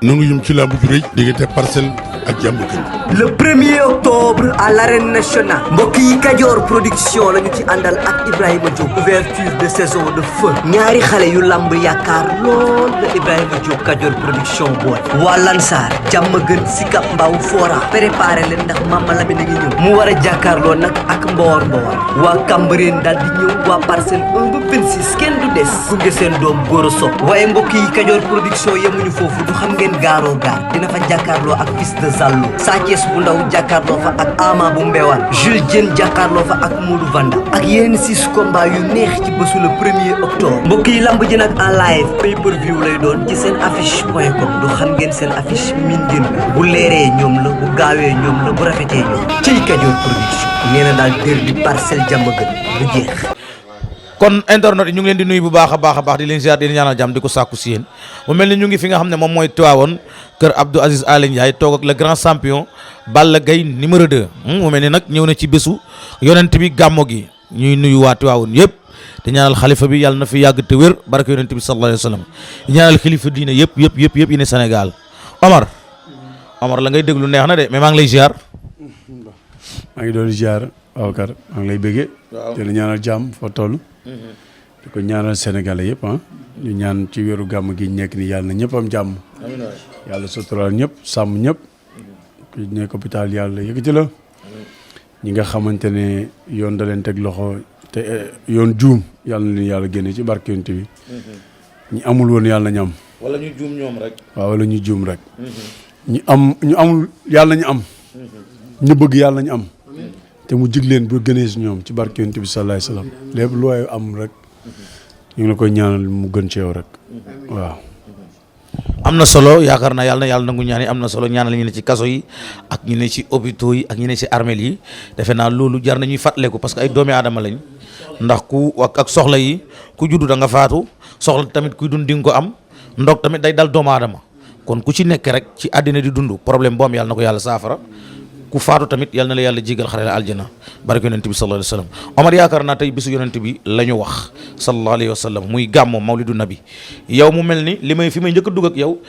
nu ngi jëm ci lamb ju rëy diggante Parcelles ak Diamaguène. le 1er octobre à l'arène nationale mbokk yi Kajoor production lañu ci àndal ak Ibrahima Diop ouverture de saison de feu ñaari xale yu lamb yaakaar lool la Ibrahima Diop Kajoor production boole waa Lansar Diamaguène Sicap Mbao Fora préparé leen ndax Mama Lamine a ngi ñëw mu war a jàkkaarloo nag ak Mbowar waa Cambérène daal di ñëw waa Parcelles 1 ba 26 kenn du des gunge seen doom góor a sopp waaye mbokk yi Kajoor production yemuñu foofu du xam ngeen gaaroo gaar dina fa jàkkaarloo ak fils de Zallo bu ndaw jàkkaarloo fa ak Ama bu Mbewaan Jules Diène jàkkaarloo fa ak Modou Vanda ak yeneen 6 combats yu neex ci bésu le 1er octobre mbokk yi lamb ji nag en live pay per view lay doon ci seen affiche.com du xam ngeen seen affiche min ngeen bu leeree ñoom la bu gaawee ñoom la bu rafetee ñoom ciy Kajoor production nee na daal dër bi Parcelles Diamaguène bu jeex. kon internet yi ñu ngi leen di nuyu bu baax a baax di leen ziar di leen ñaanal jàmm di ko sàkku si yéen mu mel ni ñu ngi fi nga xam ne moom mooy Tivaouane kër Abdou Aziz Aly Ndiaye toog ak le grand champion Balla Gaye numéro 2 mu mel ni nag ñëw na ci bésu yonent bi gàmmo gi ñuy nuyu waa Tivaouane yëpp di ñaanal xalifa bi yàlla na fi yàgg te wér barke yonent bi sallallahu alayhi wa sallam di ñaanal xalifa diine yëpp yi ne Sénégal Omar la ngay déglu neex na de mais maa ngi lay ziar. maa ngi doon ziar Awkar maa ngi lay bëggee. waaw di la ñaanal jàmm foo toll. di ko ñaanal Sénégalais yëpp ñu ñaan ci wéru gàmm gi nekk ni yàlla na ñëpp am jàmm. yàlla suturaal ñëpp sàmm ñëpp. ku nekk hôpital yàlla yëkkati la. ñi nga xamante ne yoon da leen teg loxo te yoon juum yàlla na leen yàlla génne ci barke yonent bi. ñi amul woon yàlla na ñu am. wala ñu juum ñoom rek. waaw wala ñu juum rek. ñu amul yàlla na ñu am. ñu bëgg yàlla na ñu am. te mu jig leen ba gënee si ñoom ci barke yonent bi sallallahu alayhi wasallam lépp lu waay am rek ñu ngi la koy ñaanal mu gën ci yow rek waaw. am na solo yaakaar naa yàlla nangu ñaan yi am na solo ñaanal ñu ne ci kaso yi ak ñu ne ci hôpitaux yi ak ñu ne ci armeel yi defe naa loolu jar nañuy fàttaleku parce que ay doomi aadama lañ ndax ku ak soxla yi ku juddu da nga faatu soxla tamit kuy dund di nga ko am ndog tamit day dal doomu aadama kon ku ci nekk rek ci àddina di dund problème boo am yàlla na ko yàlla saafara. ku faatu tamit yal na la yàlla jigal xare la aljana barke yonent bi sallallahu alayhi wa sallam Omar yaakaar naa tey bisu yonent bi la ñu wax sallallahu alayhi wa sallam muy gàmmo mawlidu nabi yow mu mel ni fi may njëkk a dugg ak yow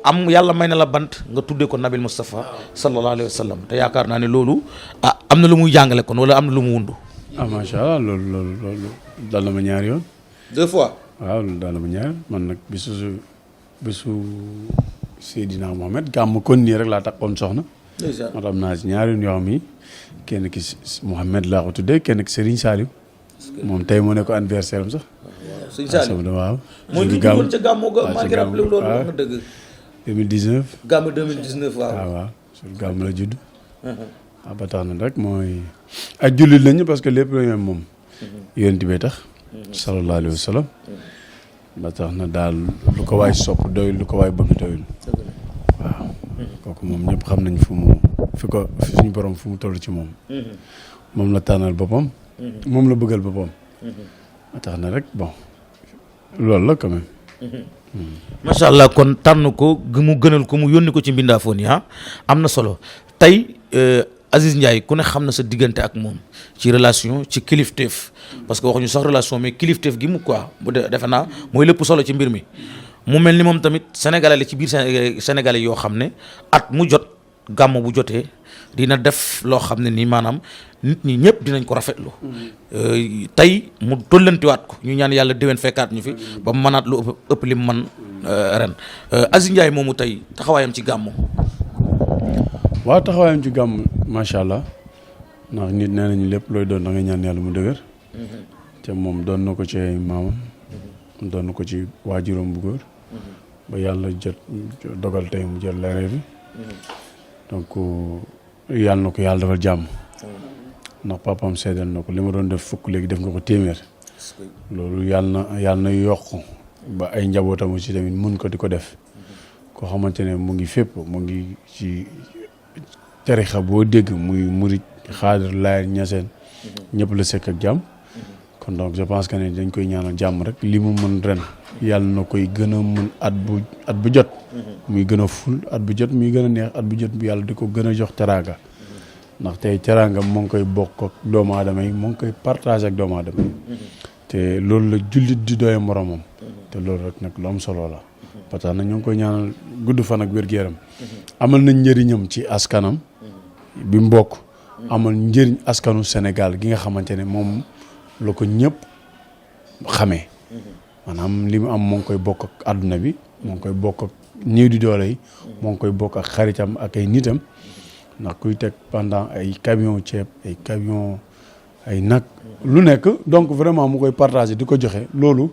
am yàlla may na la bant nga tuddee ko nabil Mustafa sallallahu alayhi wa sallam te yaakaar naa ne loolu am na lu muy jàngale kon wala am na lu mu wundu. macha allah loolu dal na ma ñaari yoon. 2 fois. waaw loolu dal na ma ñaari man nag bisu Seydina Mohamed gàmm kon nii rek laa takkoon soxna. moo tax am naa si ñaari yoo xam ni kenn ki Mouhamed laa ko tuddee kenn ki Serigne Saliou moom tey moo nekk anniversaire am sax. Serigne Saliou waaw. mooy ki jugoon ca gàmmu ga maa ngi rappelé loolu wax nga dëgg. 2019. gàmmu 2019 waaw. waaw sur gàmmu la judd. waaw ba tax na rek mooy ak jullit lañu parce que lépp la moom. yonent bi tax. sallallahu alayhi wa sallam. ba tax na daal lu ko waay sopp doyul lu ko waay bëgg doyul. waaw. kooku moom ñëpp xam nañ fi suñu borom fu mu toll ci moom. moom la tànnal boppam. moom la bëggal boppam. ba tax na rek bon loolu la quand même. macha allah kon tànn ko mu gënal ko mu yónni ko ci mbindaafoon yi am na solo tey Aziz Ndiaye ku ne xam na sa diggante ak moom ci relation ci kilifteef parce que waxuñu sax relation mais kilifteef gi mu quoi bu defe naa mooy lépp solo ci mbir mi. mu mel ni moom tamit sénégalais la ci biir sénégalais yoo xam ne at mu jot gàmm bu jotee dina def loo xam ne nii maanaam nit ñi ñëpp dinañ ko rafetlu tey mu tollantiwaat ko ñu ñaan yàlla déwén fekkaat ñu fi ba mu mënaat lu ëpp li mu mën ren Aziz Ndiaye moomu tey taxawaayam ci gàmm. waaw taxawaayam ci gàmm macha allah ndax nit nee nañu lépp looy doon da nga ñaan yàlla mu dëgër. te moom doon na ko ci maamam. doon na ko ci waajuram bu góor. ba yàlla dogal tey mu jël leere bi donc yàlla na ko yàlla defal jàmm ndax papaam seedal na ko li ma doon def fukk léegi def nga ko téeméer loolu yàlla na yokk ba ay njabootam aussi tamit mun ko di ko def koo xamante ne mu ngi fépp mu ngi ci tarixa boo dégg muy murit xaadir laay ñaseen ñëpp la sekk ak jàmm kon donc je pense que ne dañ koy ñaanal jàmm rek li mu mën ren yàlla na koy gën a mën at bu jot muy gën a ful at bu jot muy gën a neex at bu jot yàlla di ko gën a jox teraanga ndax tey teraanga moo ngi koy bokk ak doomu aadama yi moo ngi koy partage ak doomu aadama yi te loolu la jullit di doye moromam te loolu rek nag lu am solo la parce que nag ñu ngi koy ñaanal gudd fan ak wér-gu-yaram amal na njëriñam ci askanam bi mu bokk amal njëriñ askanu Sénégal gi nga xamante ne moom la ko ñëpp xamee maanaam li mu am moo ngi koy bokk ak àdduna bi moo ngi koy bokk ak néew di doole yi moo ngi koy bokk ak xaritam ak ay nitam ndax kuy teg pendant ay camion ceeb ay camion ay nag lu nekk donc vraiment mu koy partager di ko joxe loolu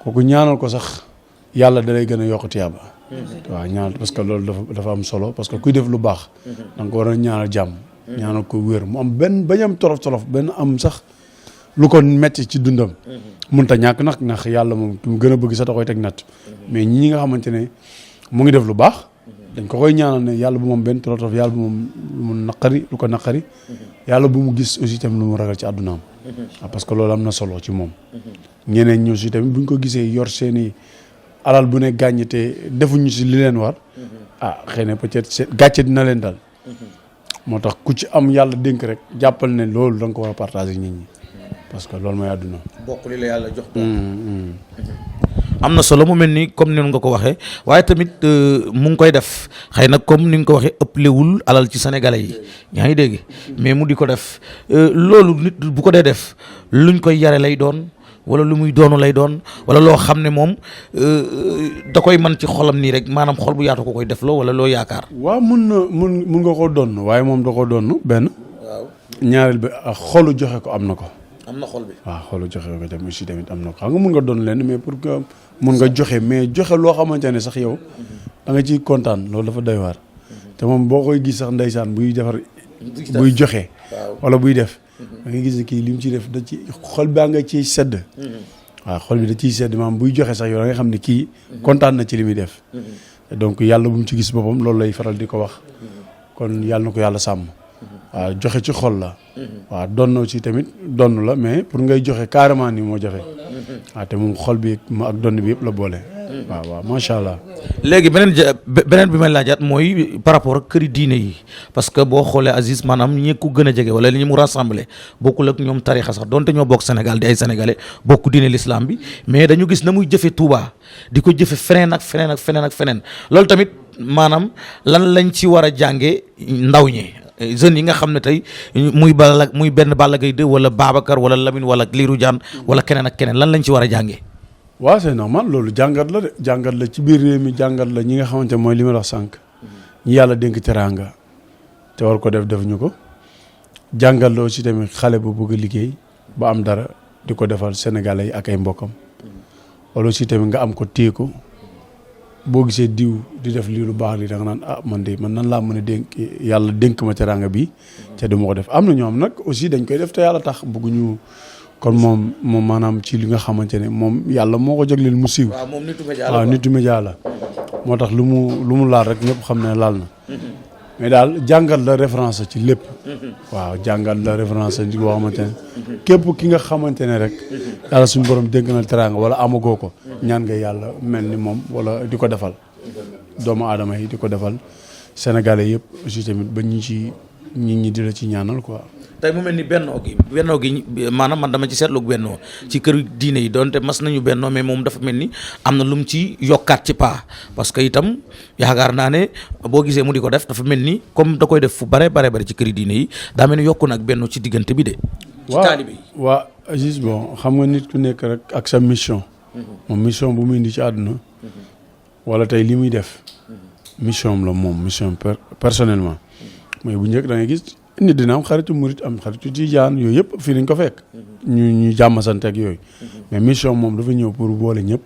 kooku ñaanal ko sax yàlla da lay gën a yokk tiyaaba waaw ñaanal parce que loolu dafa am solo parce que kuy def lu baax da nga ko war a ñaanal jàmm ñaanal ko wér mu am benn bañ am tolof benn am sax lu ko metti ci dundam mënut a ñàkk nag ndax yàlla moom ki mu gën a bëgg sax da koy teg natt mais ñi nga xamante ne mu ngi def lu baax dañ ko koy ñaanal ne yàlla bu moom benn tolof yàlla bu moom lu mu naqari lu ko naqari yàlla bu mu gis aussi tamit lu mu ragal ci àddunaam parce que loolu am na solo ci moom ñeneen ñi aussi tamit buñ ko gisee yor seeni alal bu ne gàññi te defuñu si li leen war xëy na peut-être gàcce dina leen dal moo tax ku ci am yàlla dénk rek jàppal ne loolu da nga ko war a partager nit ñi parce que loolu mooy àdduna bokk li la yàlla jox am na solo mu mel ni comme ni nga ko waxee waaye tamit mu ngi koy def xëy na comme ni nga ko waxee ëpplewul alal ci sénégalais yi yaa ngi dégg mais mu di ko def loolu nit bu ko dee def luñ koy yare lay doon wala lu muy doonu lay doon wala loo xam ne moom da koy mën ci xolam nii rek maanaam xol bu yaatu ko koy def loo wala loo yaakaar. waaw mun nga koo doon waaye moom da koo doon benn. waaw ñaareel bi xolu joxe ko am na ko. am na xol bi waaw xolu joxe ko tamit aussi tamit am na ko xam nga mun nga doon leen mais pour que mun nga joxe mais joxe loo xamante ne sax yow da nga ciy kontaan loolu dafa doy waar. te moom boo koy gis sax ndeysaan buy defar buy joxe. wala buy def. da ngay gis ne kii li mu ciy def da ci xol baa nga ciy sedd. waaw xol bi da ciy sedd maanaam buy joxe sax yow da nga xam ne kii kontaan na ci li muy def. donc yàlla bu mu ci gis boppam loolu lay faral di ko wax. kon yàlla na ko yàlla sàmm. waaw joxe ci xol la. waaw donn ci tamit donn la mais pour ngay joxe carrément ni moo jafe. waaw te moom xol bi ak donn bi yëpp la boole. waaw macha allah. léegi beneen bi may laajaat mooy par rapport ak këri diine yi parce que boo xoolee Aziz maanaam ñi ko gën a jege wala li ñu mu rassemblé bokkul ak ñoom tarixa sax donte ñoo bokk Sénégal di ay sénégalais bokk diine l'islam bi mais dañu gis na muy jëfe Touba di ko jëfe feneen ak feneen ak feneen ak feneen loolu tamit maanaam lan lañ ci war a jànge ndaw ñi jeunes yi nga xam ne tey muy benn Balla Gaye 2 wala Babacar wala Lamine wala Lirou Diane wala keneen ak keneen lan lañ ci war a jàngee. waaw c'est normal loolu jàngat la de jàngat la ci biir réew mi jàngat la ñi nga xamante mooy li ma wax sànq ñi yàlla dénk teraanga te war ko defuñu ko jàngat la aussi tamit xale bu bëgg a liggéey ba am dara di ko defal sénégalais yi ak ay mbokkam wala aussi tamit nga am ko téye ko boo gisee diw di def lii lu baax lii da nga naan man nan laa mën a dénk yàlla dénk ma teraanga bi te du ma ko def am na ñoom nag aussi dañ koy def te yàlla tax bëgguñu kon moom maanaam ci li nga xamante ne moom yàlla moo ko jagleel mu siiw. waaw moom nitu média la waaw nitu média la. moo tax lu mu laal rek ñëpp xam ne laal na. mais daal jàngat la référence ci lépp. waaw jàngat la référence ci boo xamante ne. képp ki nga xamante ne rek. yàlla suñu borom dénk na teraanga wala amagoo ko. ñaan nga yàlla mel ni moom wala di ko defal. doomu aadama yi di ko defal sénégalais yëpp aussi tamit ba ñi di la ci ñaanal quoi. tey mu mel ni bennoo gi maanaam man dama ci seetlu bennoo ci kër diine yi doonte mas nañu bennoo mais moom dafa mel ni am na lu mu ci yokkaat ci paa parce que itam yaakaar naa ne boo gisee mu di ko def dafa mel ni comme da koy def fu bare ci kër diine yi daa mel ni yokku nag bennoo ci diggante bi de. ci taalibe yi waaw Aziz bon xam nga nit ku nekk rek ak sa mission. moom mission bu muy indi ci àdduna. wala tey li muy def. mission am la moom mission personnellement. mooy bu njëkk da ngay gis. nit dina am xaritu murit am xaritu tijaan yooyu yëpp fii lañ ko fekk ñu jàmm sant ak yooyu mais mission moom dafa ñëw pour boole ñëpp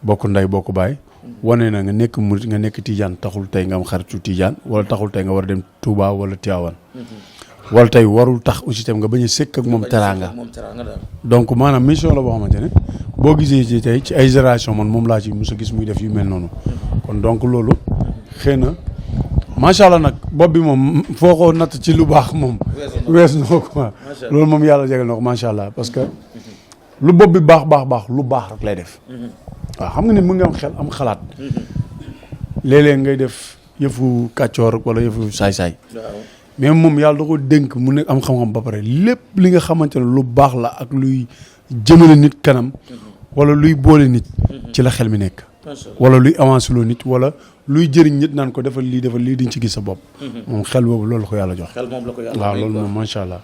bokk ndey bokk baay wane na nga nekk murit nga nekk tijaan taxul tey nga am xaritu tijaan wala taxul tey nga war a dem Touba wala Tivaouane wala tey warul tax aussi tam nga bañ a sëkk ak moom teraanga donc maanaam mission la boo xamante ne boo gisee ci tey ci ay génération man moom laa ci mos a gis muy def yu mel noonu kon donc loolu xëy na macha allah nag bopp bi moom foo ko natt ci lu baax moom. weesu na ko quoi loolu moom yàlla jégal na ko macha allah parce que lu bopp bi baax lu baax rek lay def. waaw xam nga ni mën nga am xel am xalaat. léeg-léeg ngay def yëfu kàccoor wala yëfu saay-saay. mais moom yàlla da ko dénk mu nekk am xam-xam ba pare lépp li nga xamante ne lu baax la ak luy jëmale nit kanam. wala luy boole nit. ci la xel mi nekk. wala luy avancé loo nit wala luy jëriñ nit naan ko defal lii diñ ci gis sa bopp. moom xel boobu loolu ko yàlla jox. xel moom la ko yàlla waaw loolu moom macha allah.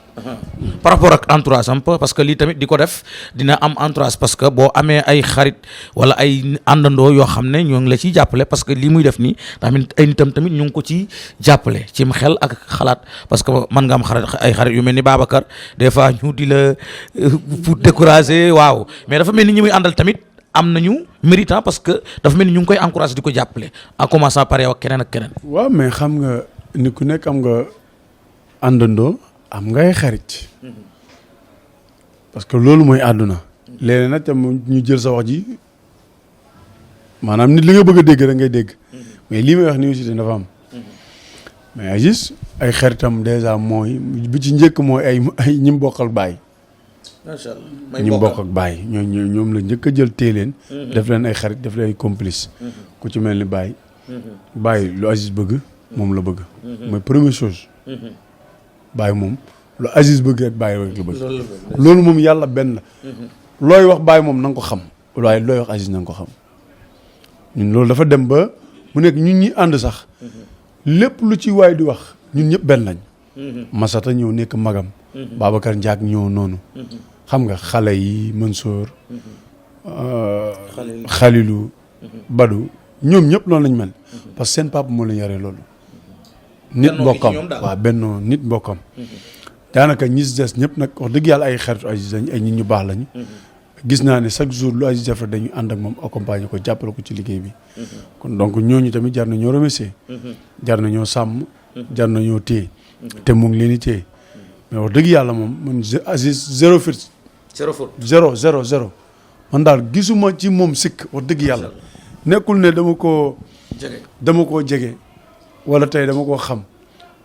par rapport ak entourage am parce que lii tamit di ko def dina am entourage parce que boo amee ay xarit wala ay àndandoo yoo xam ne ñoo ngi la ciy jàppale parce que lii muy def nii tamit ay nitam tamit ñu ngi ko ci jàppale ci xel ak xalaat parce que mën nga am ay xarit yu mel ni Babacar des fois ñu di la pour décourager waaw mais dafa mel ni ñi muy àndal tamit. am nañu méritant parce que dafa mel ni ñu ngi koy encouragé di ko jàppale en commençant par yow ak keneen ak keneen. waaw mais xam nga ni ku nekk am nga àndandoo am ngay xarit parce que loolu mooy àdduna. léeg-léeg nag tam ñu jël sa wax ji maanaam nit li nga bëgg a dégg rek ngay dégg mais lii may wax nii aussi dafa am mais Aziz ay xaritam dèjà mooy bi ci njëkk mooy ay ñi mu bokkal baay. macha allah ñi mu bokk ak baay ñoom la njëkk a jël tee leen. def leen ay xarit def leen ay complice. ku ci mel ni baay. baay lu Aziz bëgg moom la bëgg. mooy première chose. baay moom lu Aziz bëgg rek baay rek la bëgg. loolu moom yàlla benn la. looy wax baay moom na nga ko xam waaye looy wax Aziz na nga ko xam ñun loolu dafa dem ba mu nekk ñun ñi ànd sax lépp lu ci waay di wax ñun ñëpp benn lañ. Masata ñëw nekk magam. Babacar Ndiak ñëw noonu. xam nga xale yi Mansour. Khalilou. Badou ñoom ñëpp loolu lañ mel. parce que seen papa moo leen yaree loolu. nit mbokkam waaw bennoo nit mbokkam. daanaka ñi si des ñëpp nag wax dëgg yàlla ay xaritu Aziz lañ ay nit ñu baax lañu. gis naa ne chaque jour lu Aziz def dañuy ànd ak moom accompagner ko jàppale ko ci liggéey bi. kon donc ñooñu tamit jar na ñoo remercier. jar na ñoo sàmm. jar na ñoo téye. te mu ngi leen di téye mais wax dëgg yàlla moom man Aziz zéro faute. zéro man daal gisuma ci moom sikk wax dëgg yàlla. nekkul ne dama koo jege wala tey dama koo xam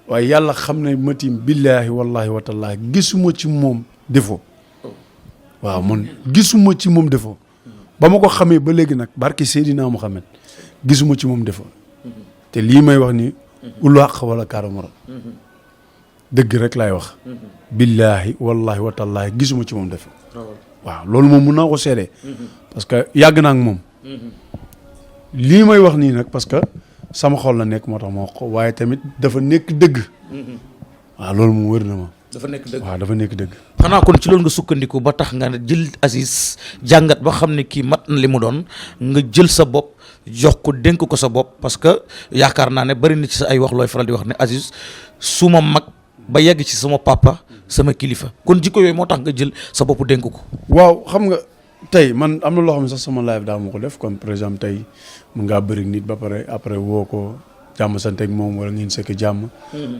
waaye yàlla xam ne matim billaahi wallahi wa tallaahi gisuma ci moom défaut. waaw man gisuma ci moom défaut. ba ma ko xamee ba léegi nag barki Seydina Muhammad gisuma ci moom défaut. te lii may wax ni ulu àq wala kaaramara dëgg rek laay wax. billaahi wallahi wa tallaahi gisuma ci moom défaut. waaw loolu moom mun naa ko seedee. parce que yàgg naa ak moom. lii may wax nii nag parce que sama xol la nekk moo tax ma wax ko waaye tamit dafa nekk dëgg. waaw loolu moom wër na ma. dafa nekk dëgg waaw dafa nekk dëgg. xanaa kon ci loolu nga sukkandiku ba tax nga jël Aziz jàngat ba xam ne kii mat na li mu doon nga jël sa bopp jox ko dénk ko sa bopp parce que yaakaar naa ne bari na ci sa ay wax looy faral di wax ne Aziz su ma mag ba yegg ci sama papa sama kilifa kon jikko yooyu moo tax nga jël sa bopp dénk ko. waaw xam nga tey man am na loo xam ne sax sama live daa ma ko def comme par exemple tey mun ngaa bëri nit ba pare après woo ko jàmm sant ak moom wala ngeen sekk jàmm.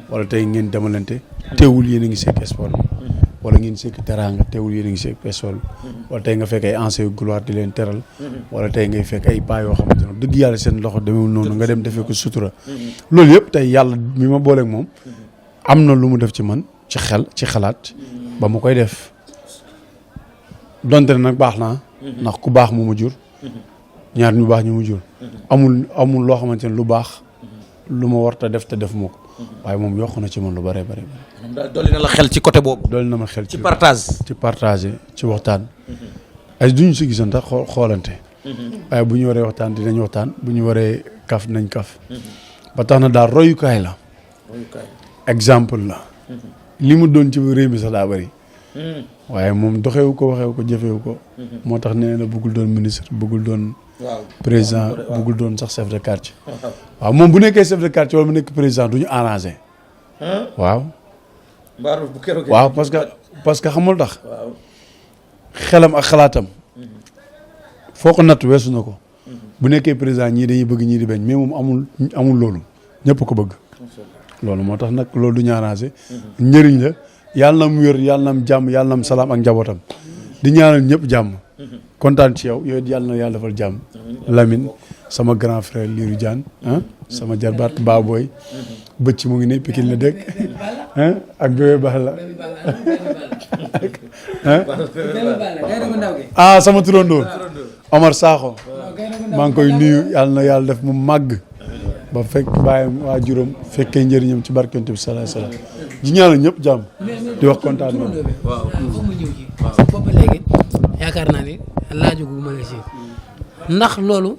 wala tey ngeen demalante. teewul yéen a ngi sekk sport bi. wala ngeen sekk teraanga teewul yéen a ngi sekk sport bi. wala tey nga fekk ay anciens gloire di leen teral. wala tey ngay fekk ay paa yoo xamante ne dëgg yàlla seen loxo demewul noonu nga dem defee ko sutura. loolu yëpp tey yàlla mi ma booleeg moom am na lu mu def ci man ci xel ci xalaat ba ma koy def donte ne nag baax naa. ndax ku baax mu ma jur. ñaar ñu baax ñu mu jur. amul loo xamante ne lu baax. lu ma war ta def te def ma ko waaye moom yokk na ci man lu bare bare bare. dolli na la xel ci côté boobu. dolli na ma xel ci partage. ci partager ci waxtaan. ay duñu si gisante xoolante. waaye bu ñu waree waxtaan dinañ waxtaan bu ñu waree kaf nañ kaf. ba tax na daal royukaay la. exemple la. li mu doon ci réew mi sax daa bëri. waaye moom doxewu ko waxewu ko jëfewu ko. moo tax nee na bëggul doon ministre bëggul doon. président bëggul doon sax chef de quartier. waaw moom bu nekkee chef de quartier wala mu nekk président du ñu arrangé. waaw. waaw parce que xamul tax. xelam ak xalaatam. foo ko natt weesu na ko. bu nekkee président ñii dañuy bëgg ñii di bañ mais moom amul loolu ñëpp ko bëgg. loolu moo tax nag loolu du ñu arrangé. njëriñ la yàlla na mu wér yàlla na mu jàmm yàlla na mu salaam ak njabootam. di ñaanal ñëpp jàmm. kontaan ci yow yàlla na yàlla defal jàmm. Lamine sama grand frère Lirou Diane sama jarbaat Baboy bëcc mu ngi ne Pikine la dëkk ak bébé Balla sama turandoo Omar Sakho maa ngi koy nuyu yàlla na yàlla def mu màgg ba fekk bàyyam waa juróom fekkee njëriñam ci barke Yonent bi sallallahu alayhi wasallam di ñaanal ñëpp jàmm di wax kontaan na booba léegi yaakaar naa ni laaju gu ma la si ndax loolu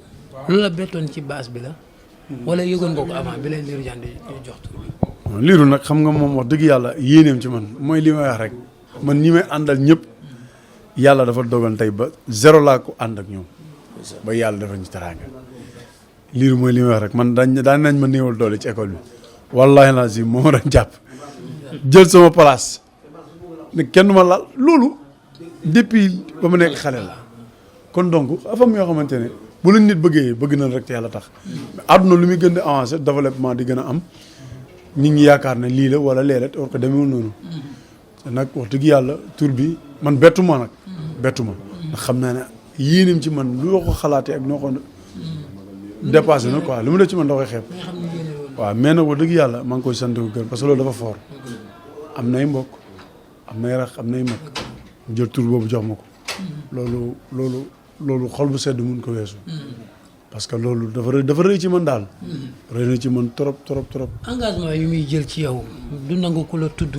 loolu la bettoon ci base bi la. wala yëgoon nga ko avant bi leen Lirou Diane di jox tur bi. Lirou nag xam nga moom wax dëgg yàlla yéeneem ci man mooy li may wax rek man ñi may àndal ñëpp yàlla dafa dogal tey ba zéro laa ko ànd ak ñoom ba yàlla dafa ñu teraanga Lirou mooy li may wax rek man daan nañ ma néewal doole ci école bi wallahi lazim moo ma doon jàpp jël sama place ne kenn ma laal loolu depuis ba ma nekk xale la kon donc afam yoo xamante ne bu la nit bëggee bëgg na rek te yàlla tax àdduna lu muy gën di avancer développement di gën a am nit ñi yaakaar ne lii la wala léeg-léeg or que demeewul noonu te nag wax dëgg yàlla tur bi man bettu ma nag bettu ma ndax xam naa ne yéenim ci man lu ko xalaatee ak noo ko dépassé na quoi li mu def ci man da koy xeeb waaw mais nag wax dëgg yàlla maa ngi koy sant ko gën parce que loolu dafa fort am nay mbokk am nay rax am nay mag jël tur boobu jox ma ko loolu xol bu sedd mun ko weesu parce que loolu dafa rëy ci man daal rëy na ci man trop engagement yu muy jël ci yow du nangu ku la tudd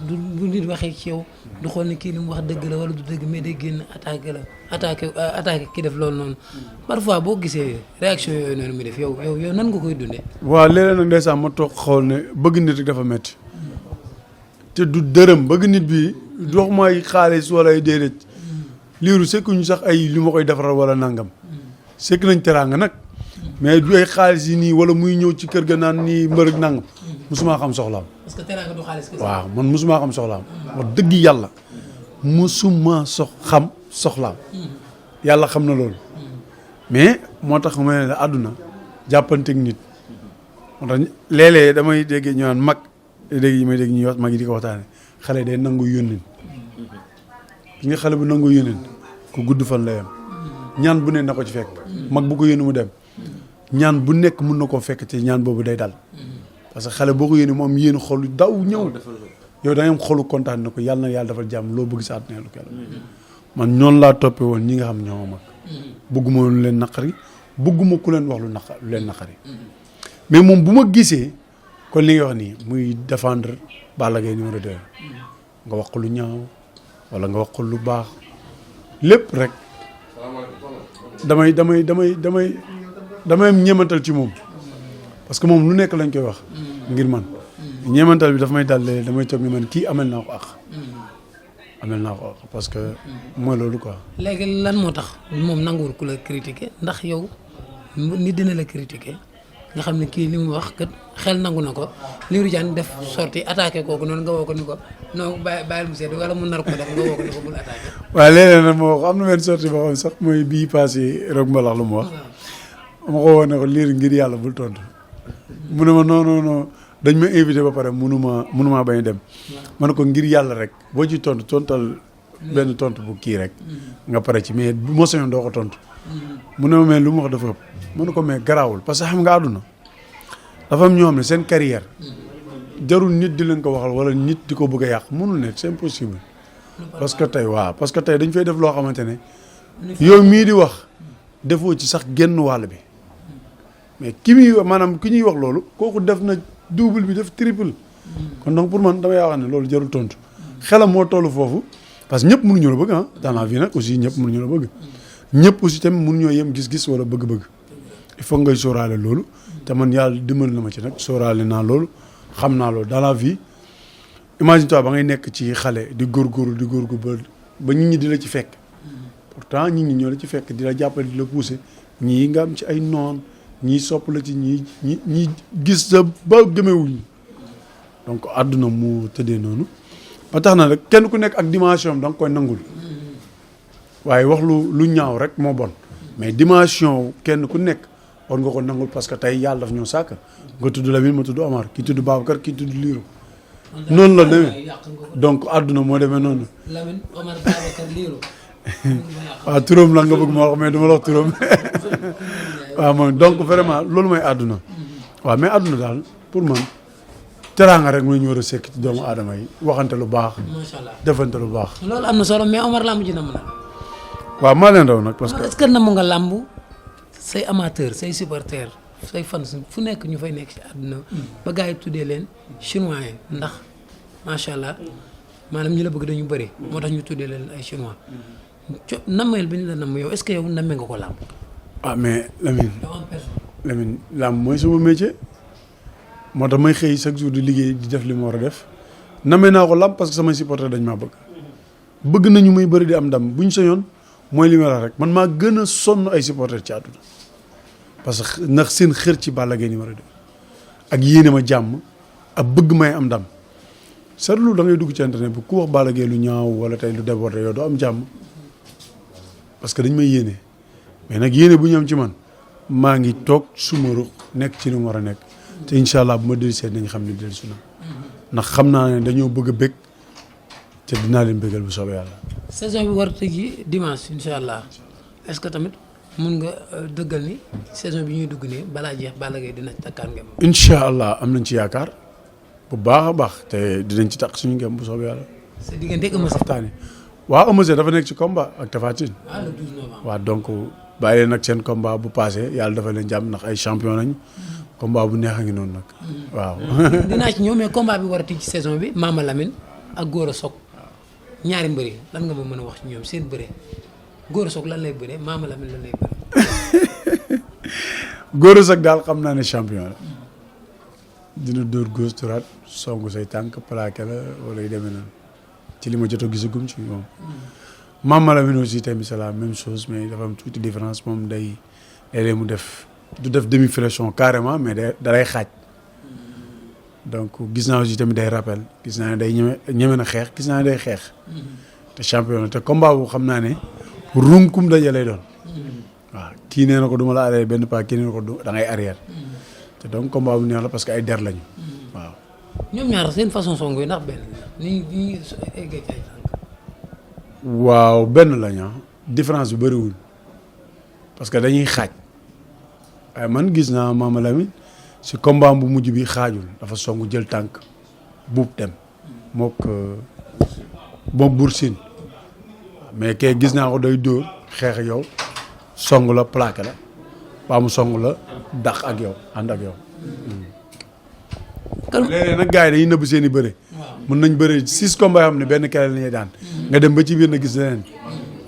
du bu nit waxee ci yow du xool ne kii li mu wax dëgg la wala du dëgg mais day génn attaqué ki def loolu noonu parfois boo gisee réaction yooyu noonu muy def yow nan nga koy dundee. waaw léeg-léeg nag ndeysaan ma toog xool ne bëgg nit rek dafa metti te du dërëm bëgg nit bi du wax may xaalis wala ay déedéet Lirou sekkuñu sax ay li ma koy defaral wala nangam sekk nañ teraanga nag mais du ay xaalis yi nii wala muy ñëw ci kër ga naan nii mbër ak nangam mosumaa xam soxlaam. parce que teraanga du xaalis kese. waaw man mosumaa xam soxlaam wax dëgg yàlla mosuma xam soxlaam yàlla xam na loolu mais moo tax ma ne la àdduna jàppanteeg nit moo tax léeg-léeg damay dégg ñu naan mag léegi may dégg ñuy wax mag yi di ko waxtaane xale day nangu yónneen ki nga xale bu nangu yónneen ku gudd fan la yam ñaan bu ne na ko ci fekk mag bu ko yónni mu dem ñaan bu nekk mun na koo fekk te ñaan boobu day dal parce que xale boo ko yónni mu am yéen xolu daw ñëw yow da ngay am xolu kontaan na ko yàlla na yàlla defal jàmm loo bëgg sa àdduna lu yàlla man ñoonu laa toppee woon ñi nga xam ñoo mag bëgguma lu leen naqari bëgguma ku leen wax lu leen naqari mais moom bu ma gisee kon li nga wax nii muy défendre Balla Gaye numéro 2 nga wax ko lu ñaaw wala nga wax ko lu baax lépp rek damay am ñeemantal ci moom parce que moom lu nekk lañ koy wax ngir man ñeemantal bi daf may dal damay toog ni man kii amel naa ko àq parce que mooy loolu quoi. léegi lan moo tax moom nanguwul ku la critiquer ndax yow nit dina la critiquer nga xam ne kii li mu wax kat xel nangu na ko Lirou Diane def sorti attaqué kooku noonu nga woo ko ni ko non bàyyil mu sedd wala mu nar ko def nga woo ko ni ko bul attaqué. waaw léeg-léeg nag moo am na benn sorti boo xam sax mooy bii passé rek mbalax lu mu wax ma ko woo ne ko Lirou ngir yàlla bul tontu mu ne ma non dañ ma invité ba pare mënumaa bañ a dem ma ne ko ngir yàlla rek boo ci tontal benn tontu bu kii rek nga pare ci mais bu ma soñoon doo ko tontu mu ne ma mais lu mu wax dafa ëpp mu ne ko mais garaawul parce que xam nga àdduna dafa am ñoo xam ne seen carrière jarul nit di leen ko waxal wala nit di ko bëgg a yàq mënul ne c'est impossible parce que tey dañ fay def loo xamante ne yow mii di wax defoo ci sax genn wàll bi mais ki ñuy wax loolu kooku def na double bi def triple kon donc pour man damay wax ne loolu jarul tontu xelam moo toll foofu parce que ñëpp mënuñu la bëgg dans la vie nag aussi ñëpp mënuñu la bëgg ñëpp aussi tamit mënuñoo yem gis-gis wala bëgg-bëgg il faut ngay sóoraale loolu te man yàlla dimbali na ma ci nag sóoraale naa loolu xam naa loolu dans la vie imagine toi ba ngay nekk ci xale di góorgóorlu ba nit ñi di la ci fekk pourtant nit ñi ñoo la ci fekk di la jàppale di la pousser ñii nga am ci ay noon ñii sopp la ci ñii gis sa ba gëmewuñ donc àdduna mu tëddee noonu ba tax na rek kenn ku nekk ak dimension am da nga koy nangul waaye wax lu ñaaw rek moo bon mais dimension kenn ku nekk war nga ko nangul parce que tey yàlla daf ñoo sàkk nga tudd Lamine ma tudd Omar kii tudd Babacar kii tudd Lirou noonu la demee donc àdduna moo demee noonu. Lamine Omar Babacar Lirou. waaw turam la nga bëgg ma wax mais dama la wax turam waaw moom donc vraiment loolu mooy àdduna waaw mais àdduna daal pour man teraanga rek mooy ñu war a sekk ci doomu aadama yi waxante lu baax. macha allah defante lu baax. loolu am na solo mais Omar lamb ji namm na. waaw maa leen raw nag parce que. est-ce que namm nga lamb say amateur say supporter say fans fu nekk ñu fay nekk ci àdduna ba gars yi tuddee leen chinois yi ndax macha allah maanaam ñu la bëgg dañu bëri moo tax ñu tuddee leen ay chinois nammeel bi ñu la namm yow est-ce que yow nammee nga ko làmb. ah mais Lamine làmb mooy sama métier moo tax may xëy chaque jour di liggéey di def li ma war a def namee naa ko làmb parce que samay supporter dañ maa bëgg nañu muy bëri di am ndam bu ñu sañoon mooy li ma la rek man maa gën a sonn ay supporter ci àdduna parce que ndax seen xër ci Balla Gaye numéro 2 ak yéene ma jàmm ak bëgg may am ndam seetlu da ngay dugg ci internet bu ku wax Balla Gaye lu ñaaw wala tey lu débordé yow doo am jàmm parce que dañ may yéene mais nag yéene bu ñu am ci man maa ngi toog suma ruq nekk ci li mu war a nekk te incha allah bu ma dellusee nañ xam ne dellusi na ndax xam naa ne dañoo bëgg a bëgg te dinaa leen bëggal bu soobee yàlla. saison bi war a tëjji dimanche incha allah est-ce que tamit mun nga dëggal ni saison bi ñuy dugg nii balaa jeex Balla Gaye dina takkaan ngeen. incha allah am nañ ci yaakaar bu baax a baax te dinañ ci takk suñu ngëm bu soobee yàlla. sa diggante ak Eumeu Sène. waxtaanee waaw Eumeu Sène dafa nekk ci combat ak Tapha Tine. le 12 novembre. waaw donc bàyyi leen nag seen combat bu passé yàlla dafa leen jàmm ndax ay champion lañ combat bu neex a ngi noonu nag waaw. dinaa ci ñëw mais combat bi war a tëj ci saison bi Mama Lamine ak Gora Sock ñaari mbëri lan nga ma mën a wax ci ñoom seen bëre Gora Sock lan lay bëree Mama Lamine lan lay bëree. Gora Sock daal xam naa ne champion la dina dóor gauche droite songu say tànk plaqué la wala yu demee noonu ci li ma jot a gisagum ci moom. Mama Lamine aussi tamit c'est la même chose mais dafa am tuuti différence moom day léeg-léeg mu def du def demi flexion carrément mais da lay xaaj donc gis naa aussi tamit day rappel gis naa ne day ñeme na xeex gis naa ne day xeex te champion la te combat bu xam naa ne runkum daje lay doon waaw kii nee na ko du ma la arrière benn pas kii nee na ko da ngay arrière te donc combat bu neex la parce que ay der lañu waaw. ñoom ñaar seen façon song yi ndax benn ni eggee ci ay tànk. waaw benn lañu différence bi bëriwul parce que dañuy xaaj waaye man gis naa Mama Lamine si combat bu mujj bi xaajul dafa song jël tànk buub dem mook Bour Sine mais kay gis naa ko day dóor xeex ak yow song la plaqué la waa mu song la dax ak yow ànd ak yow. léeg-léeg nag gars yi dañuy nëbb seen i bëre. mën nañ bëre 6 combats yoo xam ne benn kere la ñuy daan. nga dem ba ci biir na gis leneen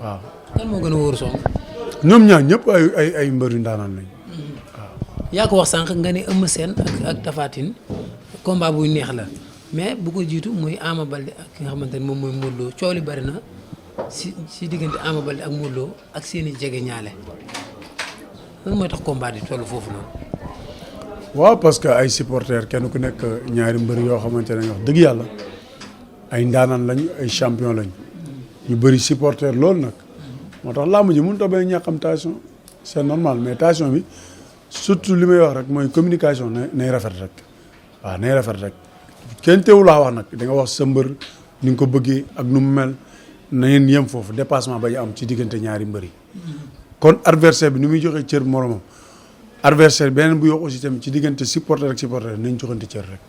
waaw. kan moo gën a wóor song. ñoom ñaar ñëpp ay mbër yu ndaanaan lañ. yaa ko wax sànq nga ne Eumeu Sène ak Tapha Tine combat buy neex la mais bu ko jiitu muy Ama Baldé ak ki nga xamante ne moom mooy Modou Lô coow li bari na si diggante Ama Baldé ak Modou Lô ak seen i jege ñaale lan mooy tax combat di toll foofu noonu. waaw parce que ay supporters kenn ku nekk ñaari mbër yoo xamante ne wax dëgg yàlla ay ndaanaan lañu ay champion lañu ñu bëri supporter loolu nag moo tax làmb ji mënut a bañ a ñàkk am tension c'est normal mais tension bi. surtout li may wax rek mooy communication nay rafet rek waaw nay rafet rek kenn teewul laa wax nag da nga wax sa mbër ni nga ko bëggee ak nu mu mel na ngeen yem foofu dépassement ba ñu am ci diggante ñaari mbër yi kon adversaire bi ni muy joxe cër moromam adversaire beneen bu yox aussi tamit ci diggante supporter ak supporter nañ joxante cër rek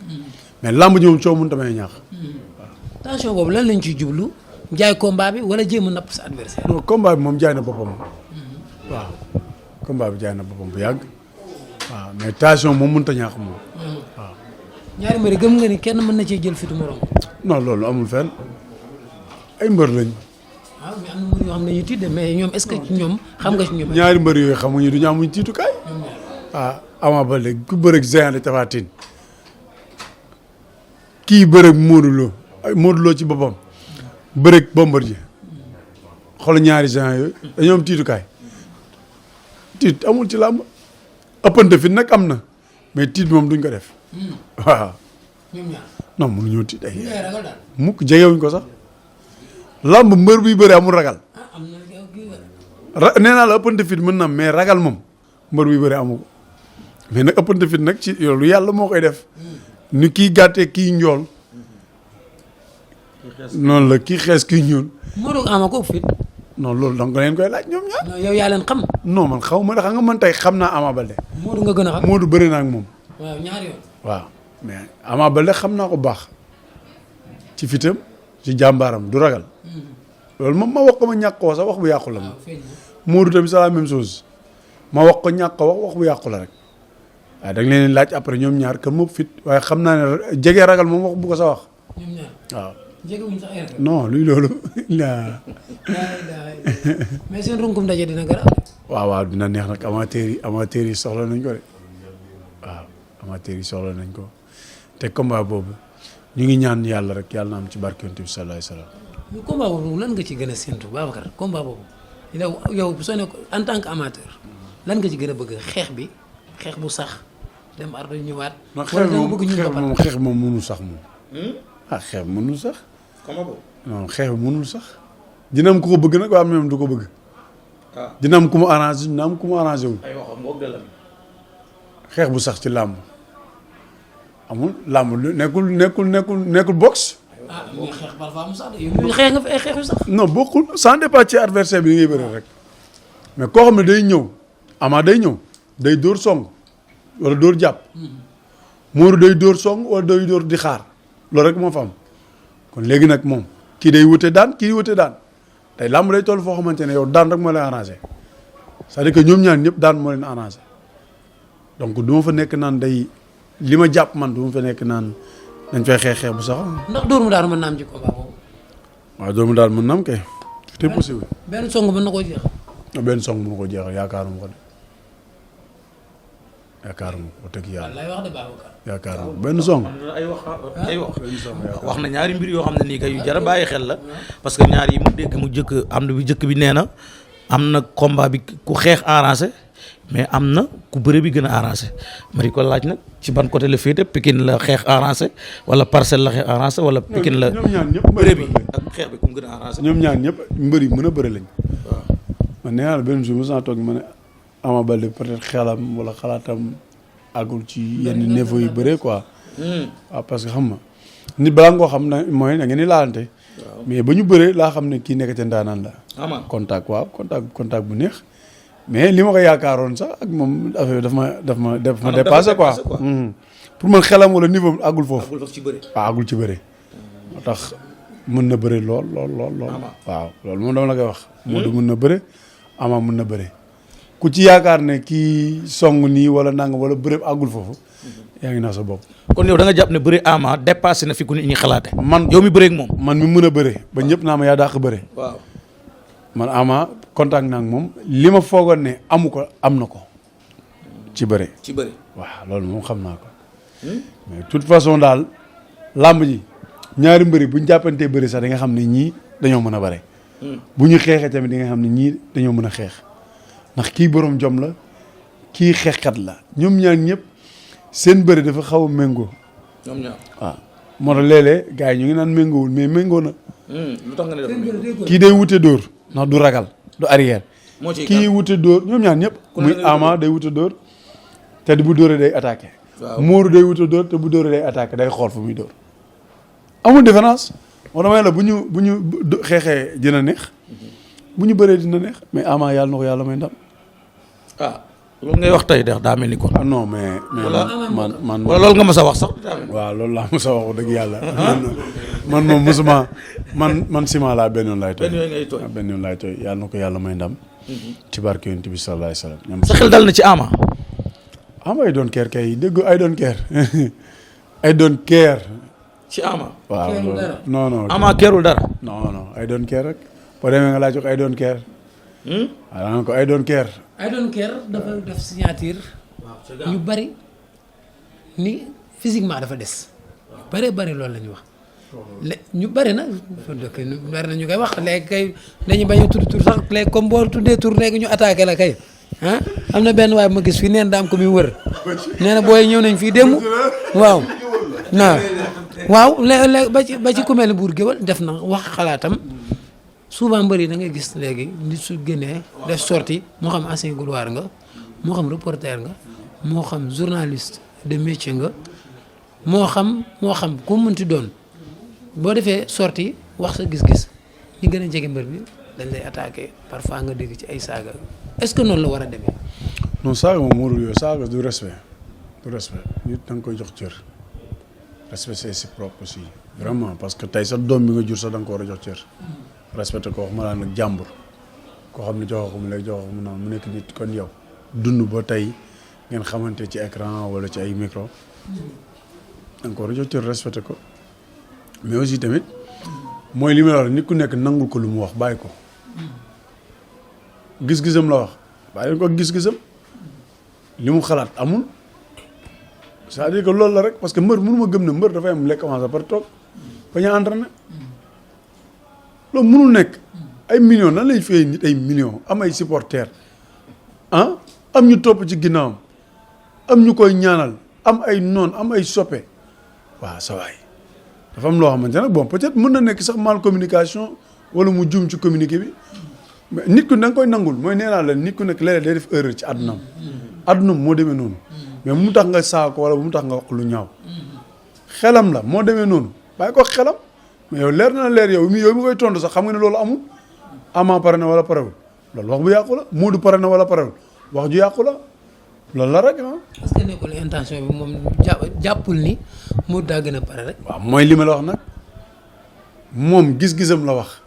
mais lamb ji moom coow mënut a may ñaax waaw. tension boobu lan lañ ciy jublu jaay combat bi wala jéem a napp sa adversaire. non combat bi moom jaay na boppam waaw combat bi jaay na boppam bu yàgg. waaw mais tension moom mënut a ñaax moom waaw. ñaari mbër gëm nga ni kenn mën na cee jël fitu morom. non loolu amul fenn ay mbër lañ. waaw mais am na mbër yoo xam ne dañuy tiit mais ñoom est-ce que ci ñoom xam nga ci ñoom. ñaari mbër yooyu xamuñu du ñu amuñ tiitukaay. ah Ama Baldé ku bëreeg Géant de Tapha Tine kii bëreeg Modou Lô Modou Lô ci boppam bëreeg Bombardier xool ñaari Géant yooyu dañoo am tiitukaay tiit amul ci làmb. ëppante fi nag am na mais tiit moom duñ ko def waaw. ñoom ñaar non mënuñoo tiit ay. ragal daal. mukk jegewuñ ko sax làmb mbër buy bëri amul ragal. am na nee naa la ëppante fit mën na mais ragal moom mbër buy bëri amu ko mais nag ëppante fit nag ci loolu yàlla moo koy def ni kii gàttee kii njool noonu la kii xees kii ñuul. Modou Ama ko fit. non loolu donc leen koy laaj ñoom ñaar. non yow yaa leen xam. non man xaw ma xam nga man tey xam naa Ama Baldé. Modou nga gën a xam. Modou bëri na ak moom. waaw ñaari yoon. waaw mais Ama Baldé xam naa ko baax ci fitam ci jàmbaaram du ragal loolu moom ma wax ko ma ñàkk ko sax wax bu yàqu la ma. Modou tamit c'est la même chose ma wax ko ñàkk ko wax bu yàqu la rek waaye da nga leen laaj après ñoom ñaar kan moo fit waaye xam naa ne jege ragal moom wax bu ko sa wax. ñoom ñaar waaw. jegewuñ sax ay non luy loolu la mais seen runkum daje dina gën a waaw dina neex nag amateurs yi soxla nañ ko de waaw amateurs yi soxla nañ ko te combat boobu ñu ngi ñaan yàlla rek yàlla na am ci barke Yonent bi sallallahu alayhi wasallam. mais combat boobu lan nga ci gën a séntu Babacar combat boobu yow soo ne en tant que amateur lan nga ci gën a bëgg xeex bu sax dem ardo ñëwaat. wala da nga bëgg ñu xeex moom mënul sax moom. xeex mënul sax. comment boobu. non xeex mënul sax. dina am ku ko bëgg nag waaye même du ko bëgg. dina am ku mu arrangé dina am ku mu arrangé wul. ay waxam boog de la. xeex bu sax ci làmb amul làmb lu nekkul boxe. mais xeex parfois mu sax de yow xeex nga fi ay xeex yu sax. non bokkul sans départ ci adversaire bi ngay bëri rek mais koo xam ne day ñëw Ama day ñëw day dóor song wala dóor jàpp. Modou day dóor song wala day dóor di xaar loolu rek moo fa am kon léegi nag moom kii day wute daan kii wute daan tey làmb day toll foo xamante ne yow daan rek moo lay arrangé c'est-à-dire que ñoom ñaan ñëpp daan moo leen arrangé donc du ma fa nekk naan day li ma jàpp man du ma fa nekk naan dañ fay xeex bu sax. ndax dóor mu daanu mën naa am ci combat boobu. waaw dóor mu daanu mën na am kay. c'est possible. benn song mën na koo jeexal. benn song mën na koo jeexal yaakaaruma ko de yaakaaruma ko dëgg yàlla. lay wax de Babacar. yaakaaruma benn song. wax na ñaari mbir yoo xam ne nii kay yu jar a bàyyi xel la parce que ñaar yi mu dégg mu jëkk am na bi jëkk bi nee na am na combat bi ku xeex arrangé mais am na ku bëre bi gën a arrangé ma di ko laaj nag ci ban côté la féete Pikine la xeex arrangé wala Parcelles la xeex arrangé wala Pikine la. ñoom ñaan ñëpp bëre bi ak xeex bi ku mu gën a arrangé. ñoom ñaan ñëpp mbër yi mën a bëre lañ. waaw man nee naa la benn jour mos naa toog ma ne Ama Baldé peut-être xelam wala xalaatam àggul ci yenn niveau yu bëree quoi. waaw parce que xam nga nit balaa nga koo xam ne mooy da ngeen di laalante. mais ba ñu bëree laa xam ne kii nekk te ndaanaan la. contact waaw contact bu neex. mais li ma ko yaakaaroon sax ak moom affaire daf ma dépassé quoi. pour man xelam wala niveau àggul foofu. àggul foofu ci bëre. waaw àggul ci bëre. moo tax mën na bëre lool. waaw loolu moom dama la koy wax. Modou mën na bëre Ama mën na bëre. ku ci yaakaar ne kii song nii wala nangam wala bëre àggul foofu. yaa ngi naa sa bopp. kon yow da nga jàpp ne bëre Ama dépassé na fi ku nit ñi xalaate. man yow mi bëre ak moom. man mi mën a bëre ba ñëpp naa ma yaa dàq bëre. waaw man Ama contact naa ak moom li ma foogoon ne amu ko am na ko ci bëre. waaw loolu moom xam naa ko. mais de toute façon daal làmb ji ñaari mbëri bu ñu jàppantee bëri sax di nga xam ne ñii dañoo mën a bëre. bu ñu xeexee tamit di nga xam ne ñii dañoo mën a xeex ndax kii borom jom la kii xeexkat la ñoom ñaar ñëpp seen bëri dafa xaw a méngoo. ñoom ñaar waaw moo tax léeg-léeg gars yi ñu ngi naan méngoowul mais méngoo na. lu tax nga ne dafa méngoo. kii day wute dóor ndax du ragal du arrière. moo ci kii wute dóor ñoom ñaar ñëpp. muy Ama day wute dóor te bu dóoree day attaqué. waaw Modou day wute dóor te bu dóoree day attaqué day xool fu muy dóor. amul différence moo damay la bu ñu xeexee dina neex bu ñu bëree dina neex mais Ama yàlla na ko yàlla may ndam. loolu ngay wax tey daa mel ni kon. non mais. man wala loolu nga ma sa wax sax. waaw loolu laa mos a wax dëgg yàlla. man moom mosuma man ciment laa benn yoon laay tooy. benn yoon laay tooy yàlla na ko yàlla may ndam. ci barke Yonent bi sallallahu alayhi wasallam. sa xel dal na ci Ama. Ama ay doon keer kay dégg ay doon keer ay doon keer. ci Ama. waaw non. Ama keerul dara. non ay doon keer rek boo demee nga laaj ko ay doon keer. waaw ko ay doon keer. ay doon keer dafa def signature. ñu bari ni physiquement dafa des. bari loolu la ñu wax. ñu bari na ñu koy wax léegi kay dañuy bañ a tudd tur sax léegi comme boo tuddee tur léegi ñu attaqué la kay am na benn waay bu ma gis fii neen daam ko muy wër nee na booy ñëw nañ fii démb waaw léeg ba ci ku mel ne buur géwal def na wax xalaatam souvent mbëri da ngay gis léegi nit su génnee def sortie moo xam ancien gloire nga moo xam reporter nga moo xam journaliste de métier nga moo xam ku mënti doon boo defee sortie wax sa gis-gis ñi gën a jege mbër bi dañ lay attaqué parfois nga dégg ci ay saaga est-ce que noonu la war a demee. non saaga moom moo dul yooyu saaga du respect nit da nga koy jox cër respect c'est réciproque aussi vraiment parce que tey sa doom bi nga jur sax da nga ko war a jox cër respecté ko wax ma laa nag jàmbur koo xam ne joxoo ko mu lay joxoo mu naan mu nekk nit kon yow dund ba tey ngeen xamante ci écran wala ci ay micro da nga ko war a jox cër respecté ko mais aussi tamit mooy li ma la wax nit ku nekk nangul ko lu mu wax bàyyi ko gis-gisam la wax bàyyi ko gis-gisam li mu xalaat amul c'est-à-dire que loolu la rek parce que mbër mënu ma gëm ne mbër dafay am lekk avance par toog bañ a entraîné loolu mënul nekk ay millions nan lay fay nit ay millions am ay supporters am ñu topp ci ginnaawam am ñu koy ñaanal am ay noon am ay soppe waaw sa waay dafa am loo xamante ne bon peut-être mën na nekk sax mal communication wala mu juum ci communiqué bi mais nit ku da nga koy nangul mooy nee naa la nit ku nekk léeg-léeg day def erreur ci àddunaam àddunaam moo demee noonu mais mu tax nga saako wala bu mu tax nga wax lu ñaaw xelam la moo demee noonu bàyyi ko xelam mais yow leer na leer yow mi koy tontu sax xam nga ne loolu amul Ama pare na wala parewul loolu wax bu yàqu la Modou pare na wala parewul wax ju yàqu la loolu la rek ah. est-ce que nekkul intention bi moom jàppul ni Modou daa gën a pare rek. waaw mooy li ma la wax nag moom gis-gisam la wax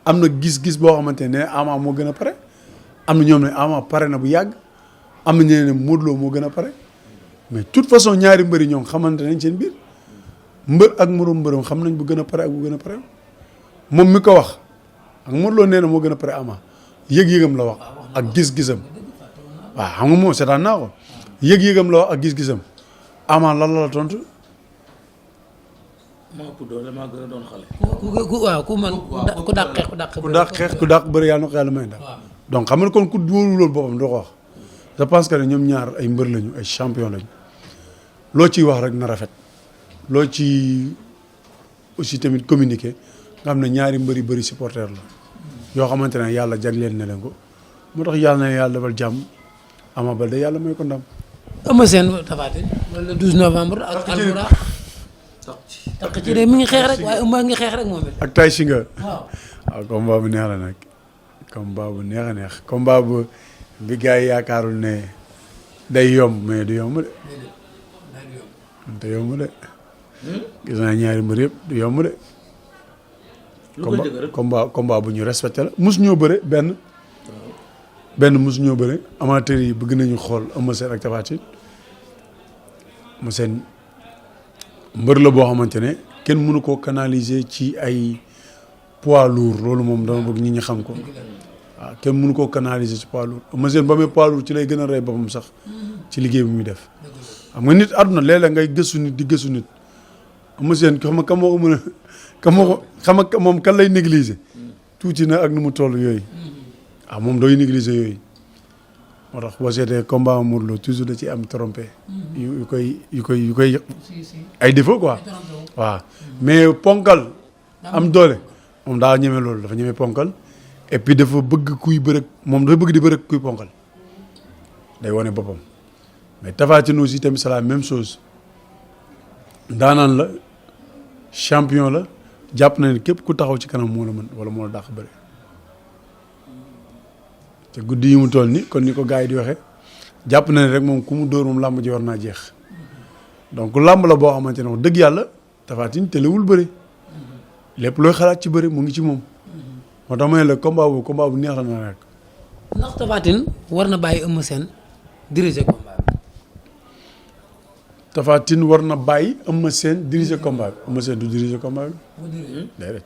am na gis-gis boo xamante ne Ama moo gën a pare am na ñoom ne Ama pare na bu yàgg am na ñeneen ne Modou Lô moo gën a pare mais toute façon ñaari mbëri ñoom xamante nañ seen biir mbër ak moroom mbërëm xam nañ bu gën a pare ak bu gën a pare moom mi ko wax ak Modou Lô nee na moo gën a pare Ama yëg-yëgam la wax ak gis-gisam waaw xam nga moom seetaan naa ko yëg-yëgam la wax ak gis-gisam Ama lan la tontu. maa ëpp doole maa gën a doon xale. waaw ku man ku dàq xeex ku dàq bëri yàlla na ko yàlla may ndax donc xam nga kon ku wóorul loolu boppam doo ko wax je pense que ne ñoom ñaar ay mbër lañu ay champion lañu loo ciy wax rek na rafet loo ci aussi tamit communiquer nga xam ne ñaari mbër yu bëri supporter la yoo xamante ne yàlla jagleel na leen ko moo tax yàlla na yàlla defal jàmm Ama Baldé yàlla may ko ndam. Eumeu Sène Tapha Tine le 12 novembre ak Alboura tax ci de mi ngi xeex rek waaye Eumeu ngi xeex rek moom it. ak Tay Shinger. waaw combat bu neex la nag combat bu neex a neex combat bu bi gars yi yaakaarul ne day yomb mais du yomb de. du yomb de. gis naa ñaari mbër yëpp du yomb de. combat bu ñu respecté la mus ñoo bëre benn mus ñoo bëre amateurs yi bëgg nañu xool Eumeu Sène ak Tapha Tine Eumeu Sène mbër la boo xamante ne kenn mënu koo canaliser ci ay poids lourd loolu moom dama bëgg nit ñi xam ko waaw kenn mënu koo canaliser ci poids lourd Eumeu Sène ba muy poids lourd ci lay gën a rey boppam sax ci liggéey bi muy def xam nga nit àdduna léeg-léeg ngay gëstu nit di gëstu nit Eumeu Sène xam nga kam moo ko mën a xam nga moom kan lay négliger tuuti na ak nu mu toll yooyu waaw moom dooy négliger yooyu moo tax boo seetee combat Modou Lô toujours da ci am trompé yu koy ay défaut quoi waaw mais ponkal am doole moom daa ñeme loolu dafa ñeme ponkal et puis dafa bëgg kuy bërëg moom dafa bëgg di bërëg kuy ponkal day wane boppam mais Tapha Tine aussi tamit c'est la même chose daanaan la champion la jàpp na ne képp ku taxaw ci kanam moo la mën wala moo la dàq bëri te guddi yi mu toll ni kon ni ko gars yi di waxee jàpp na ne rek moom ku mu dóor moom làmb ji war naa jeex donc làmb la boo xamante ne wax dëgg yàlla Tapha Tine telewul bëri lépp looy xalaat ci bëri mu ngi ci moom moo tax ma ne la combat bu neex la na rek. ndax Tapha Tine war na bàyyi Eumeu Sène diriger combat bi. Tapha Tine war na bàyyi Eumeu Sène diriger combat bi Eumeu Sène du diriger combat bi. déedéet.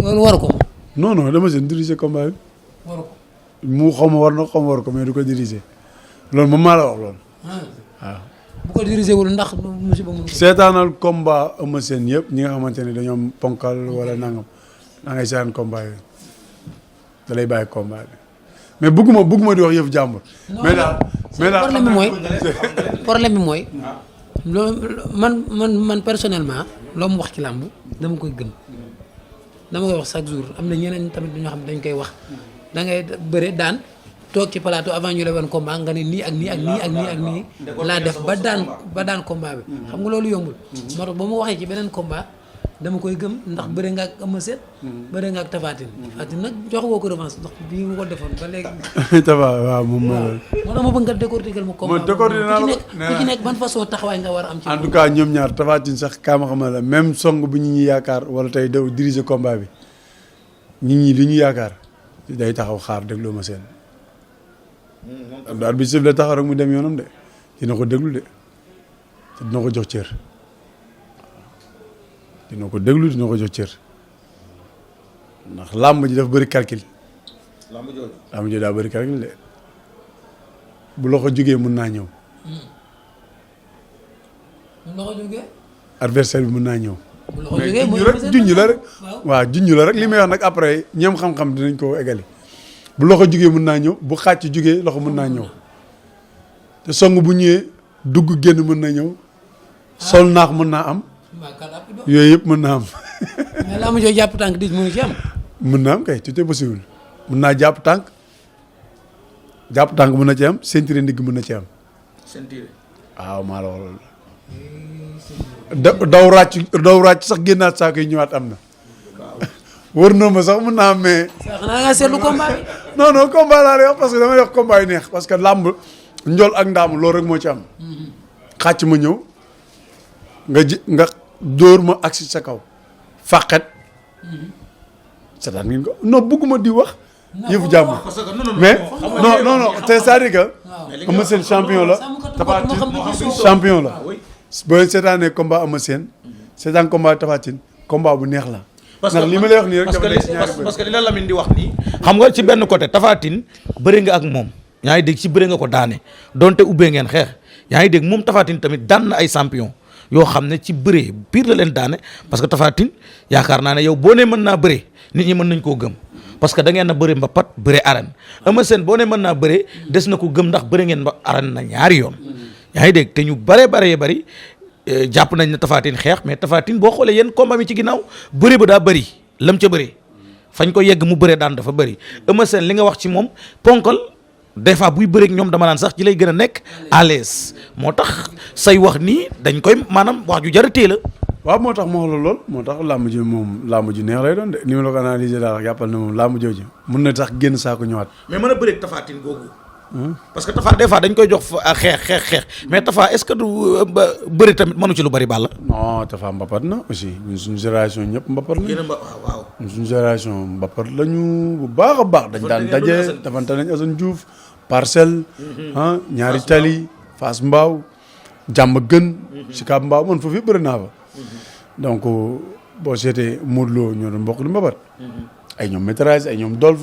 loolu war ko. non Eumeu Sène diriger combat bi. war ko mu xaw ma war na xaw ma war ko mais du ko diriger loolu moom maa la wax loolu. waaw. bu ko diriger wul ndax musiba mun ko. seetaanal combat Eumeu Sène yëpp ñi nga xamante ne dañoo am ponkal wala nangam da ngay seetaan combat yooyu da lay bàyyi combat bi mais bëgguma di wax yëfu jàmbur. mais daal problème bi mooy. loolu man personnellement loo mu wax ci làmb dama koy gëm dama koy wax chaque jour am na ñeneen tamit ñoo xam ne dañ koy wax da ngay bëre daan toog ci plateau avant ñu la woon combat nga ne nii ak nii ak nii ak nii ak nii laa def ba daan combat bi xam nga loolu yombul. moo tax ba mu waxee ci beneen combat dama koy gëm ndax bëre nga ak Eumeu Sène bëre nga ak Tapha Tine nag jox woo ko revanche ndax bii nga ko defoon ba léegi. Tapha waaw moom mooy. moo tax ma bëgg nga décortiquer ma combat ku ci nekk ban façon taxawaay nga war a am. ci en tout cas ñoom ñaar Tapha Tine sax kaa ma xamal la même song bu ñu yaakaar wala tey daw diriger combat bi ñi li ñu yaakaar day taxaw xaar déglu Eumeu Sène. daal bi sëf la taxaw rek mu dem yoonam de dina ko déglu de te dina ko jox cër dina ko déglu dina ko jox cër ndax làmb ji dafa bëri calcul. làmb jooju daa bëri calcul de bu loxo jógee mën naa ñëw. bu loxo jógee. adversaire bi mën naa ñëw. bu loxo jógee mooy junj la rek waaw junj la rek li may wax nag après ñoom xam-xam dinañ ko eggali bu loxo jógee mën naa ñëw bu xàcc jógee loxo mën naa ñëw te song bu ñëwee dugg génn mën na ñëw sol naax mën naa am yooyu yëpp mën naa am. mais laa ma jooy jàpp tànk dis mënu ci am. mën naa am kay tout est possible mën naa jàpp tànk mën na ci am ceinture ndigg mën na ci am. ceinture. waaw maa la wax loolu. daw ràcc sax génnaat saako yi ñëwaat am na. wër na ma sax mën naa am mais. xanaa nga seetlu combat bi. non combat laa lay wax parce que damay wax combat yu neex parce que làmb njool ak ndaamu loolu rek moo ci am. xàcc ma ñëw nga dóor ma agsi sa kaw fàqet. c'est-à-dire ko non bëgguma di wax. yëfu jàmm mais non te c'est-à-dire que. Eumeu Sène champion la. Tapha Tine champion la. boo seetaanee combat Eumeu Sène seetaan combat Tapha Tine combat bu neex la. parce que li ma lay wax nii rek parce que li la Lamine di wax nii. xam nga ci benn côté Tapha Tine bëri nga ak moom yaa ngi dégg ci bëri nga ko daane donte ubbee ngeen xeex yaa ngi dégg moom Tapha Tine tamit daan na ay champion yoo xam ne ci bëree biir la leen daane parce que Tapha Tine yaakaar naa ne yow boo nee mën naa bëree nit ñi mën nañ koo gëm parce que da ngeen a bëri mbapat bëre arène Eumeu Sène boo nee mën naa bëree des na ko gëm ndax bëri ngeen ba arène na ñaari yoon yaa ngi dégg te ñu bëree jàpp nañ ne Tapha Tine xeex mais Tapha Tine boo xoolee yenn combat bi ci ginnaaw bëri ba daa bëri lam ca bëri fañ ko yegg mu bëree daan dafa bëri Eumeu Sène li nga wax ci moom ponkal des fois buy bëreeg ñoom dama naan sax ci lay gën a nekk à l'aise moo tax say wax nii dañ koy maanaam wax ju jar a téye la. waaw moo tax ma wax la lool moo tax làmb ji moom làmb ji neex lay doon de ni ma la ko analyser daal jàppal na moom làmb jooju mun na tax génn saako ñëwaat. mais mën a bëreeg Tapha Tine googu. parce que Tapha des fois dañ koy jox xeex mais Tapha est-ce que du bëri tamit mënu ci lu bari Balla. non Tapha mbapat na aussi ñun suñu génération ñëpp mbapat lañu. waaw. ñun suñu génération mbapat lañu bu baax a baax. dañ daan daje defante nañ Assane Diouf Parcelles. ñaari tali Fass Mbao jàmm gën. Sicap Mbao man foofu yëpp bëri naa fa. donc boo seetee Modou Lô ñoo doon bokk di mbapat. ay ñoom métrage ay ñoom dolf.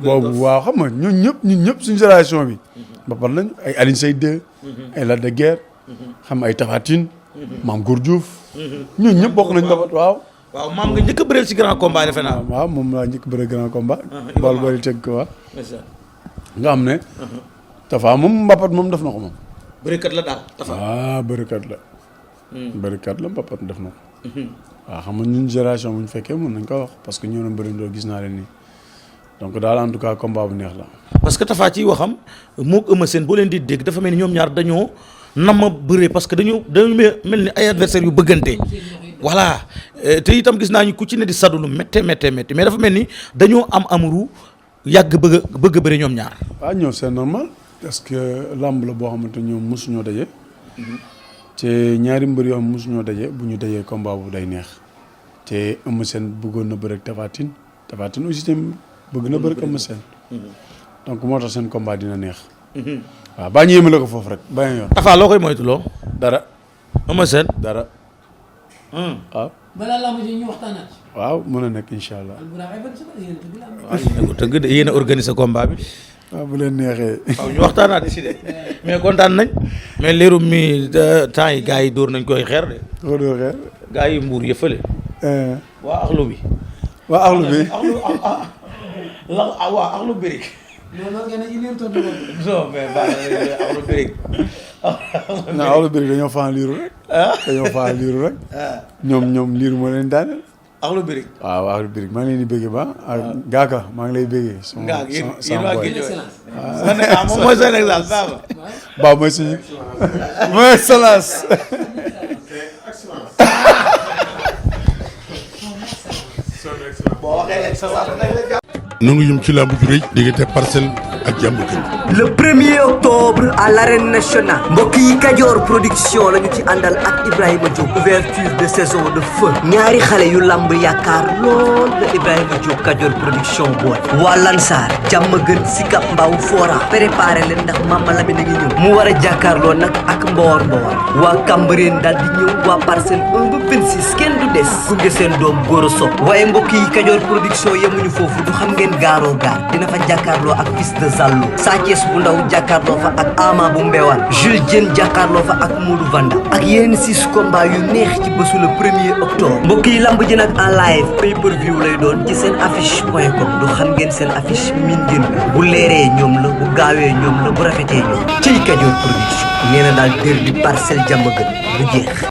boobu waaw xam nga ñun ñëpp suñu génération bi. mbapat lañu ay Alioune Seye 2. ay Lac de Guiers. xam ay Tapha Tine. Mame Gour Diouf. ñun ñëpp bokk nañ mbapat waaw. waaw maam nga njëkk a bëreel ci grand combat defe naa. waaw moom laa njëkk a bëreel grand combat. bool booli teg ko waaw. nga xam ne. Tapha moom mbapat moom def na ko moom. bërikat la daal Tapha. waaw bërikat la. bërikat la mbapat def na ko. waaw xam nga ñun génération bu ñu fekkee mën nañ ko wax parce que ñoo doon bëri ndoo gis naa leen nii donc daal en tout cas combat bu neex la. parce que Tapha ciy waxam moog Eumeu Sène boo leen di dégg dafa mel ni ñoom ñaar dañoo nama bëree parce que dañu mel ni ay adversaires yu bëggante. voilà te itam gis naa ñu ku ci ne di sadulu méttee mais dafa mel ni dañoo am amuru yàgg bëgg a bëri ñoom ñaar. waaw ñoo c'est normal parce que lamb la boo xamante ñoom mosuñoo daje. te ñaari mbër yoo xam mosuñoo daje bu ñu dajee combat bu day neex te Eumeu Sène bëggoon na bëri ak Tapha Tine aussi tamit bëgg na bëri ak Eumeu Sène donc moo tax seen combat dina neex. waaw baa ñu yéemale ko foofu rek bàyyi yoon. Tapha loo koy moytuloo. dara. Eumeu Sène dara. waaw. balaa laa mujj ñu waxtaanaat. waaw mën na nekk incha allah. waaw tëgg de yéen a organiser combat bi. waaw bu leen neexee. waaw ñu waxtaanaat si de mais kontaan nañ mais leerum mi temps yi gars yi dóor nañ koy xeer de. doo doo xeer. gars yi mbuur yëfale. waa axlu bi. waa axlu bi. waa axlu birig. non ngeen ne leen tontu ko. non mais axlu birig. non axlu birig dañoo faa liiru rek. ñoom liiru moo leen daaneel. axlu birig. waaw axlu birig maa ngi leen di bëggee ba ak Gaaka maa ngi lay bëggee. Gaaka yéen waa Guédiawaye. moom mooy seen excellence Ba mooy suñu mooy excellence. nu ngi jëm ci làmb ju rëy diggante Parcelles ak jàmm gën. le 1er octobre à l'arène nationale mbokk yi Kajoor production la ñu ci àndal ak Ibrahima Diop ouverture de saison de feu ñaari xale yu lamb yaakaar lool la Ibrahima Diop Kajoor production boole waa Lansar jàmm gën Sicap Mbao Fora préparé leen ndax Mama Lamine a ngi ñëw mu war a jàkkaarloo nag ak Mboor waa Cambérène daal di ñëw waa Parcelles 1 ba 26 kenn du des gunge seen doom góor a sopp waaye mbokk yi Kajoor production yemuñu foofu du xam ngeen gaaroo gaar dina fa jàkkaarloo ak fils de Zallo Sa Thiès bu ndaw jàkkaarloo fa ak Ama bu Mbewaan Jules Diène jàkkaarloo fa ak Modou Vanda ak yeneen 6 combats yu neex ci bésu le 1er octobre mbokk yi lamb ji nag en live pay per view lay doon ci seen affiche.com du xam ngeen seen affiche min ngeen bu leeree ñoom la bu gaawee ñoom la bu rafetee ñoom ciy Kajoor production nee na daal derby Parcelles Diamaguène bu jeex